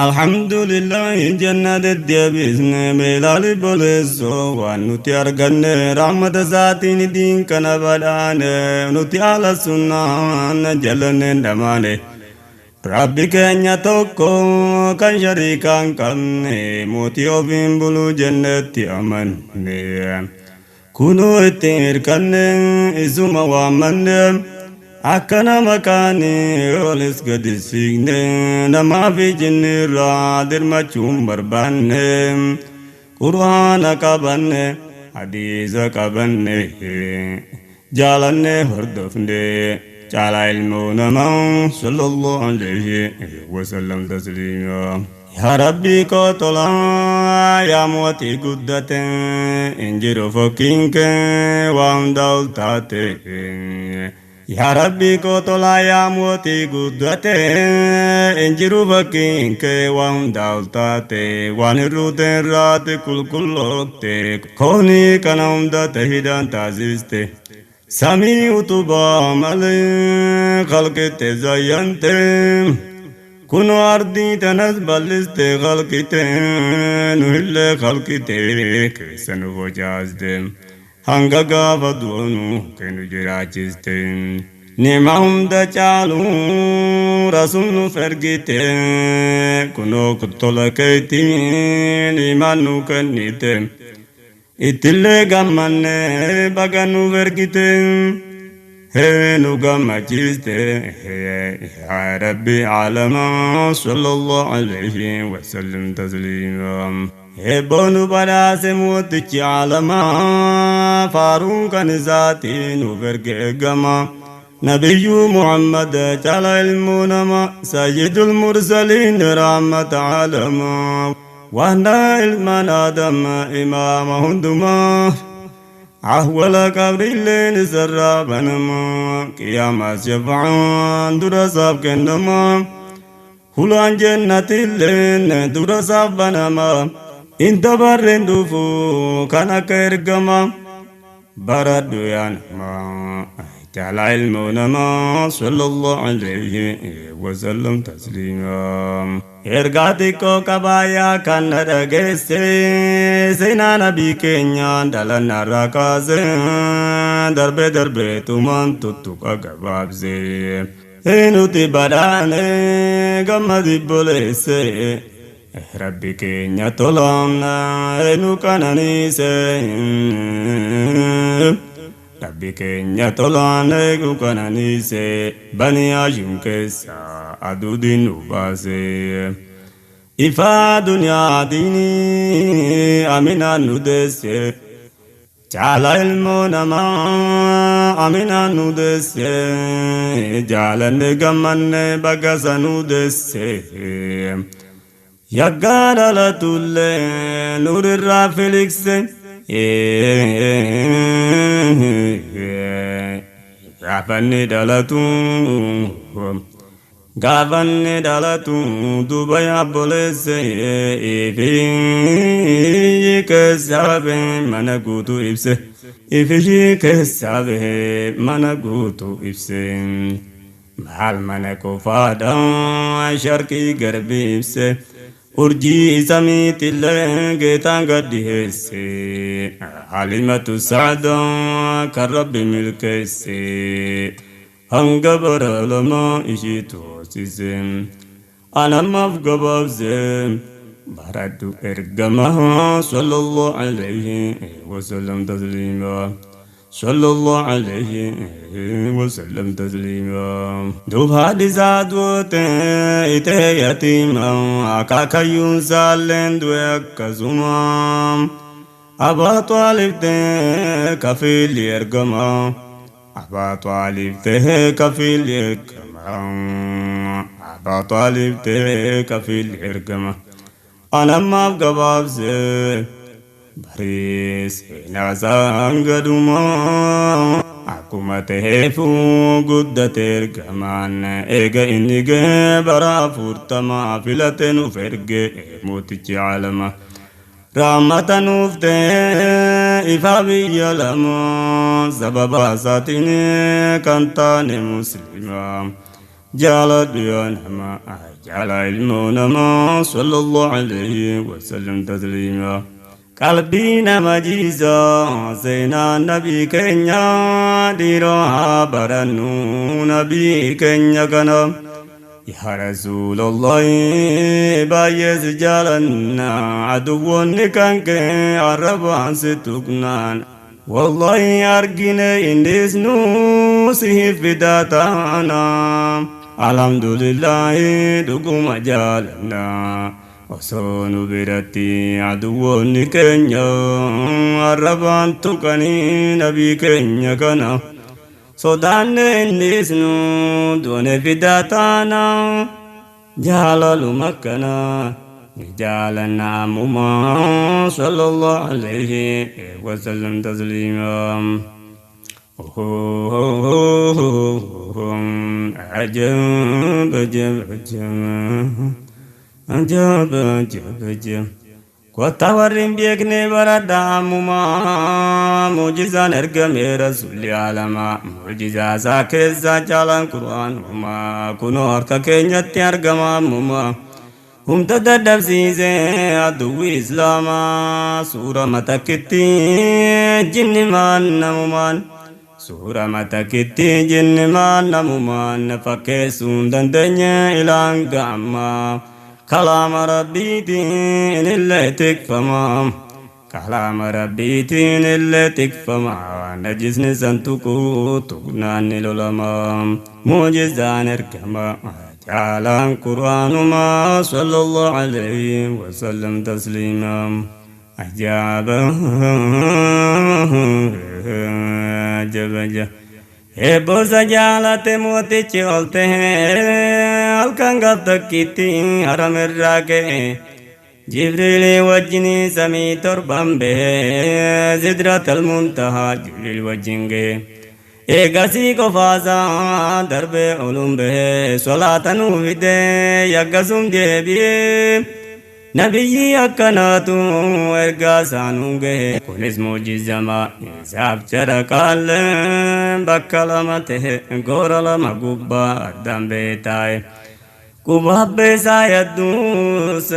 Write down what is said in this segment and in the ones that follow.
Alhamdulillah janna deddeebisne meelaali boleessoo waan nuti arganne rahmata isaatiin diin kana badhaane nuti ahla sunnaan jalanneen dhamaane. Rabbi keenya tokko kan shariikaa hin qabne mootii ofiin buluu jennetti amanne. Kunoo itti hirkanne isuma waammanne akka nama kaanii olis gadi siiqne namaa fi jinniirraa dirmachuun barbaanne qur'aana qabanne hadiisa qabanne jaalanne hordofne caalaa ilmoo namaa sallallahu alayhi wasallam tasliima. Yaa Rabbii koo tolaa yaa mootii guddate hin jiru fokkiin kee waa hunda ol taate. Yaa Rabbii koo tolaa yaa mootii guddate hin jiru fakkiin kee waa hunda ol taate waan hir'uute irraati qulqulloofte koonii kana hunda tahidaan taasiste. Samii utubaa malee kalqitte zayyante kunoo ardii tanas bal'iste kalqite nu illee kalqite keessa nu facaaste hanga gaafa du'anu kennu jiraachiste nima hunda caalu rasul nuuf ergite kunoo tola keetiin imaan nu kennite. Ittillee gammanne baga nuuf ergite hee nu gammachiiste yaa rabbi alamaa sallallahu alayhi wasallam tasliima. Eebboo nu badhaase mootichi alamaa faaruun kan isaati nuuf erge eegama. Nabiyyuu Muhammad cala ilmoo nama sayyidul mursaliin rahmata alamaa. Waanna ilmaan Aadam imaama hundumaa ahwala qabriilleen isarraa banama qiyaamaas shafa'aan dura isaaf kennama hulaan jennatilleen dura isaaf banama in dabarreen dhufu kan akka ergama baradhu yaa namaa caalaa ilmoo namaa sallallahu alayhi wasallam tasliima. Ergaa xiqqoo qabaayaa kan na dhageesse seenaa nabii keenyaan dhalannarraa kaase darbee darbee tumaan tuttuqa gabaabse. Nuti badhaane gammadi boleesse Rabbi keenya tolaamna nu qananiise. Rabbi keenya tolaan nu qananiise bani Haashim keessa aduu diin nu baase. Ifaa duniyaa diinii aminaan nu deesse. Caala ilmoo namaa aminaan nu deesse. Jaalanne gammanne baga sanuu deesse. Yaggaa dhalatullee nuurirraa filikse. Gaafanni dhalatu gaafanni dhalatu duuba yaabboleesse ifii keessaa bahe mana guutuu ibse ifii keessaa bahe mana guutuu ibse maal mana qofaadha sharqii garbi ibse urjii samiitillee geetaan gad dhiheesse halimatu sa'daa kan rabbi milkeesse hanga bara lamaa ishii toosise anammaaf gabaabse baradhu ergamaa sallallahu alayhi wasallam tasliima sallallahu alayhi wasallam tasliima. Duub haadhi isaa duute itee yatiima akaakayyuun isaalleen du'e akkasuma Abaa Xaalib ta'e kafiilli ergama Abaa Xaalib ta'e kafiilli ergama Abaa Xaalib ta'e kafiilli ergama anammaaf gabaabse barii seenaa isaan gadumaa akkuma ta'eefuu guddate ergamaan eega inni ga'e bara 40 filate nuuf erge mootichi alama rahmata nuuf ta'e ifaa biyya lama sababa isaatiin kan taane muslima. Jaaladhu yaa nama jaala ilmoo namaa sallallahu alayhi wasallam tasliimaa. Qalbii nama jiisaa seenaa nabii keenya, dhiiroo haa barannu nabii keenya kana. Yaa Rasuulallahi, baay'ee si jaalanna, aduwwoonni kan kee arrabaan si tuqnaan. Wallahi argine innisnu si fidaa taana. Alhamdulillahi, dhuguma jaalanna. Osoo nu biratti aduwwoonni keenya arrabaan tuqanii nabii keenya kana. Sodaanne innisnu doone fidaa taana. Jaalaluma kana ni jaalanna ammumaa sallallahu alayhi wasallam tasliimaa. Ajab ajab ajab ajab ajab ajab. Kottaa warri hin beekne baradhaa ammumaa, muujizaan ergame rasuulli alamaa, muujizaa isaa keessaa caalaan qur'aanumaa, kunoo harka keenyatti argama ammumaa. Humna dadhabsiisee aduwwi islaamaa, suura matakkitti jinni maan namumaan, suura matakkitti jinni maan namumaan fakkeessuu hin dandeenye ilaan gaammaa. Kalaama rabbiitiin illee tikfama, kalaama rabbiitiin illee tikfama, najisni san tuquu tuqnaan ni lolama. Muujizaan ergama jaalaan qur'aanumaa sallallahu alayhi wasallam tasliimaa. Ajaaba ajaba ajaba. Eebbosa jaalate mootichi ol ta'e, halkan gaaf takkitti haramirraa ka'e. Jibriilii wajjin samii torban bahe, sidratal muntahaa Jibriil wajjin gahe. Eegasii qofaasaa darbee olun bahe, solaata nuu fide yaggasum deebi'ee. Nabiyyi akkanaatu ergaa isaanuu gahe, kunis muujizama isaaf caraqaallee bakka lama ta'e, goora lama gubbaa addaan bahee taa'e. Quba isaa yadduus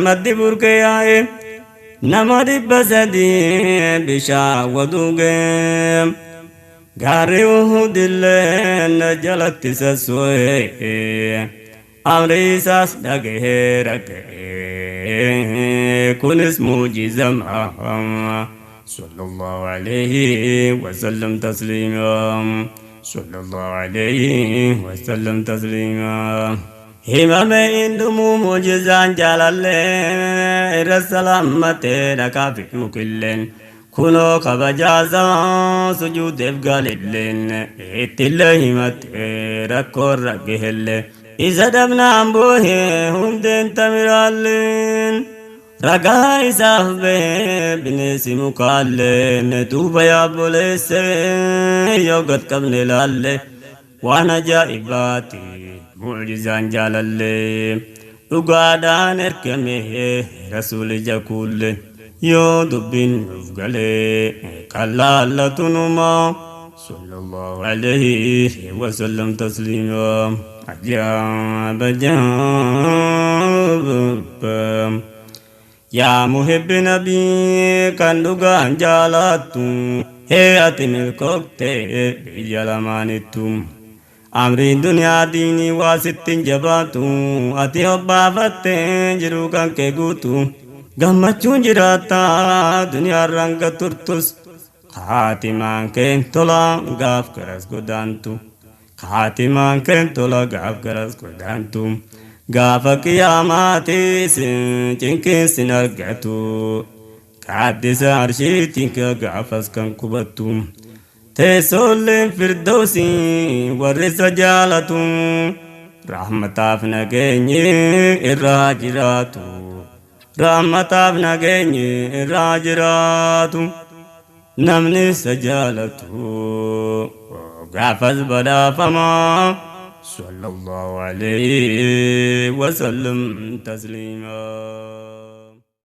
maddi burqee yaa'e, nama 300 bishaan waduuge. Gaarri Uhudillee jalatti sasso'e, amri isaas dhagahee ragga'e, kunis muujizama sallallahu alayhi wasallam tasliimaa, sallallahu alayhi wasallam tasliimaa. Himame indumuu muujizaan jaalallee, irra salaammatee dhaqaa fi mukilleen, kunoo kabajaasaa sujuudeef galilleen, ittillee himattee rakkoorra gahellee. Isa dhabnaan boohee hundeen tamiraalleen, ragaa isaaf bahee bineensi mukaalleen. Duuba yaabboleessee yoo gad qabne laalle, waan ajaa'ibaati mucjizaan jaalallee, dhugaadhaan ergame rasuuli jakuulle. Yoo dubbiin nuuf galee kan laallatu numaa sallallahu alayhi wasallam tasliimaa. Ajaab ajaab. Yaa muhibbi nabii kan dhugaan jaalattu, hee ati milkookte biyya lamaanittu. Amriin duniyaa diinii waa sittiin jabaatu, ati hobbaafatte jiruu kan kee guutu. Gammachuun jiraatta duniyaarraan turtus, kaatimaan keen tola gaaf garas godaantu. Kaatimaan keen tola gaaf garas godaantu. Gaafa qiyaamaatis cinqiin sin argatu. Gaaddisa arshiitiin gaafas kan qubattu. Teessoolleen firdawsii warri isa jaalatu, rahmataaf nageenyi irraa jiraatu. Rahmataaf nageenyi irraa jiraatu. Namni isa jaalatu gaafas badhaafamaa sallallahu alayhi wasallam tasliimaa.